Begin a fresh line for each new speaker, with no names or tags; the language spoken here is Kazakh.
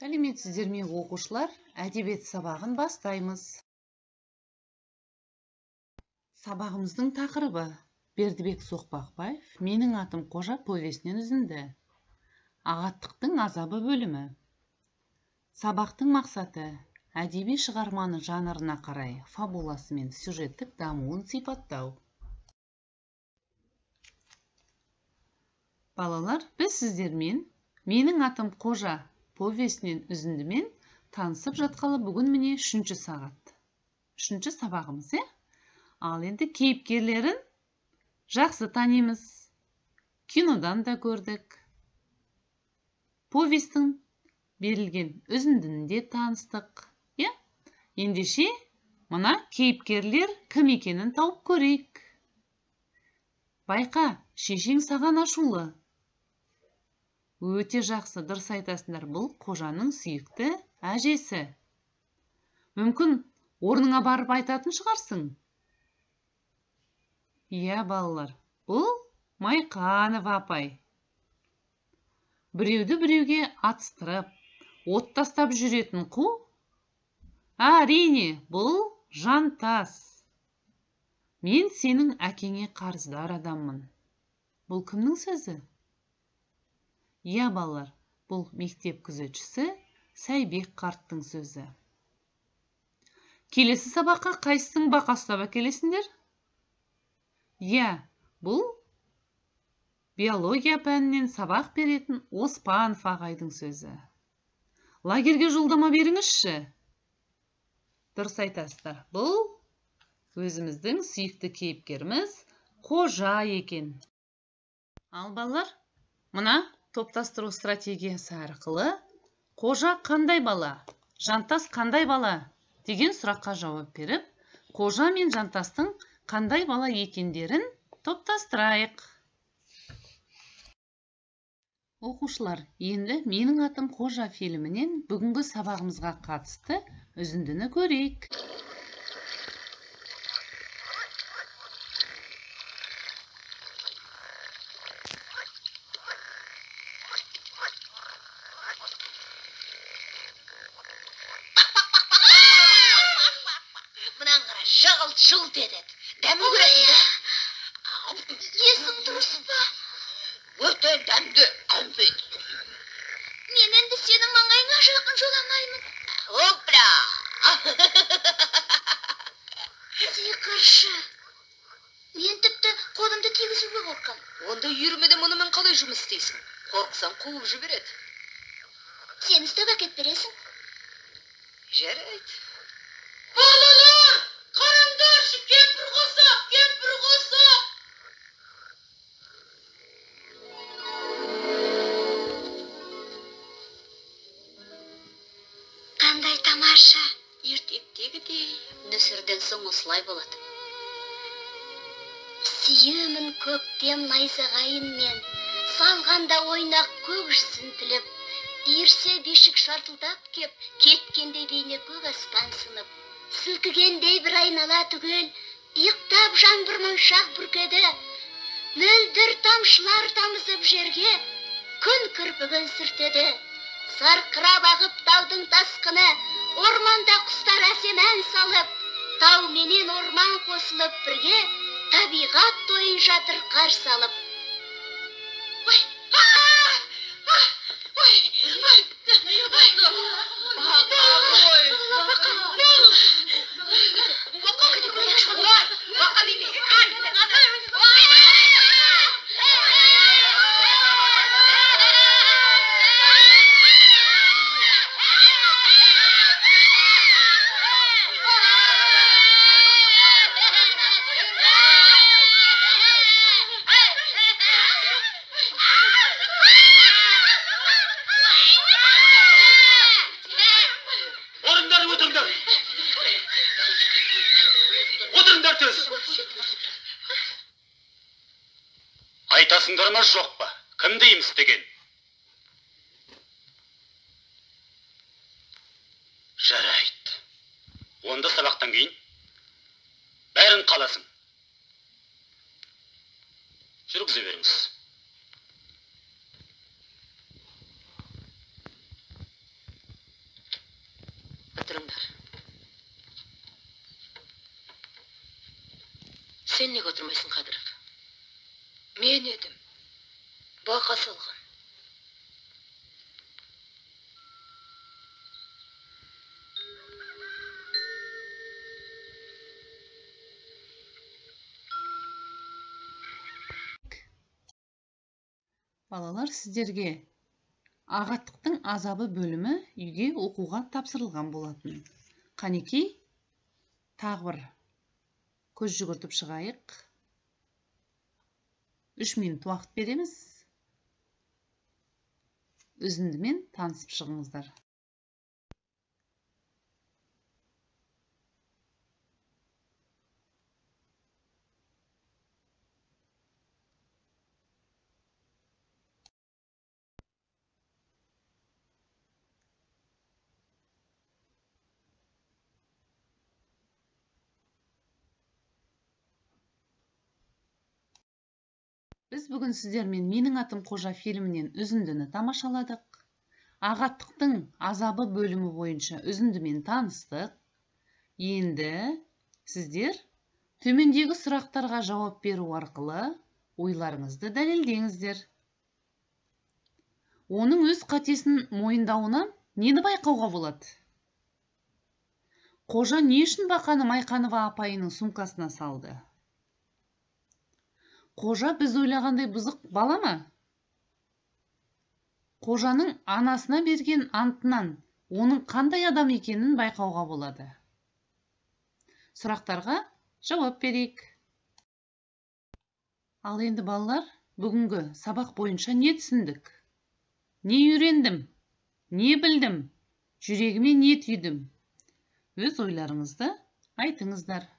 Сәлеметсіздер ме, оқушылар? Әдебиет сабағын бастаймыз. Сабағымыздың тақырыбы Бердібек Соқпақбаев «Менің атым Қожа» повесінен үзінді. Ағаттықтың азабы бөлімі. Сабақтың мақсаты әдеби шығарманы жанрына қарай фабуласы мен сюжеттік дамуын сипаттау. Балалар, біз сіздермен «Менің атым Қожа» повесінен үзіндімен танысып жатқалы бүгін міне 3-ші сағат. 3-ші сабағымыз, е? Ал енді кейіпкерлерін жақсы танимыз. Кинодан да көрдік. Повестің берілген үзіндіні де таныстық, е? Ендеше мына кейіпкерлер кім екенін тауып көрейік. Байқа, шешең саған ашулы. Өте жақсы, дұрыс айтасыңдар, бұл Қожаның сүйікті әжесі. Мүмкін орныңа барып айтатын шығарсың. Иә, балалар, бұл Майқанова апай. Біреуді біреуге атыстырып, от тастап жүретін қу? Әрине, бұл Жантас. Мен сенің әкеңе қарыздар адаммын. Бұл кімнің сөзі? Иә, балалар, бұл мектеп күзетшісі Сәйбек қарттың сөзі. Келесі сабаққа қайсысын бақа ұстап әкелесіңдер? Иә, бұл биология пәнінен сабақ беретін Оспанов ағайдың сөзі. Лагерге жолдама беріңізші. Дұрыс айтасыздар, бұл өзіміздің сүйікті кейіпкеріміз Қожа екен. Ал балалар, мына топтастыру стратегиясы арқылы Қожа қандай бала, Жантас қандай бала деген сұраққа жауап беріп, Қожа мен Жантастың қандай бала екендерін топтастырайық. Оқушылар, енді «Менің атым Қожа» фильмінен бүгінгі сабағымызға қатысты үзіндіні көрейік.
Жылт етеді. Дәмін көресің бе?
Есің дұрыс па?
Өте дәмді кәмпит.
Мен енді сенің маңайыңа жақын жоламаймын.
Опля!
Сиқыршы. Мен тіпті қолымды тигізуге қорқам.
Онда үйірмеде мұнымен қалай жұмыс істейсің? Қорықсаң қуып жібереді.
Сен ұстап әкеп бересің.
Жарайды.
Балалар! Қараңдаршы, кемпір қосақ, кемпір қосақ!
Қандай тамаша!
Ертектегідей нөсерден соң осылай болады.
Сүйемін көктем найзағайынмен, салғанда ойнақ көк жүзін тіліп, иірсе бишік шартылдап кеп, кеткенде бейне көк аспан сынып. Сілкігендей бір айнала түгел, иықтап жаңбыр моншақ бүркеді, мөлдір тамшылар тамызып жерге, күн кірпігін сүртеді. Сарқырап ағып таудың тасқыны, орманда құстар әсем ән салып, тау менен орман қосылып бірге, табиғат тойын жатыр қарсы алып.
Ой, ой, ой,
Айтасыңдар ма, жоқ па? Кім дейміз деген? Жарайды. Онда сабақтан кейін бәрін қаласың. Жүргізе беріңіз.
Сен неге отырмайсың, Қадыров? Мен едім. Бақа салған.
Балалар, сіздерге ағаттықтың азабы бөлімі үйге оқуға тапсырылған болатын. Қанекей, тағы бір көз жүгіртіп шығайық. 3 минут уақыт береміз. Үзіндімен танысып шығыңыздар. Біз бүгін сіздермен Менің атым Қожа фильмінен үзіндіні тамашаладық. Ағаттықтың азабы бөлімі бойынша үзіндімен таныстық. Енді сіздер төмендегі сұрақтарға жауап беру арқылы ойларыңызды дәлелдеңіздер. Оның өз қатесін мойындауынан нені байқауға болады? Қожа не үшін бақаны Майқанова апайының сумкасына салды? Қожа біз ойлағандай бұзық бала ма? Қожаның анасына берген антынан оның қандай адам екенін байқауға болады. Сұрақтарға жауап берейік. Ал енді балалар, бүгінгі сабақ бойынша не түсіндік? Не үйрендім? Не білдім? Жүрегіме не түйдім? Өз ойларыңызды айтыңыздар.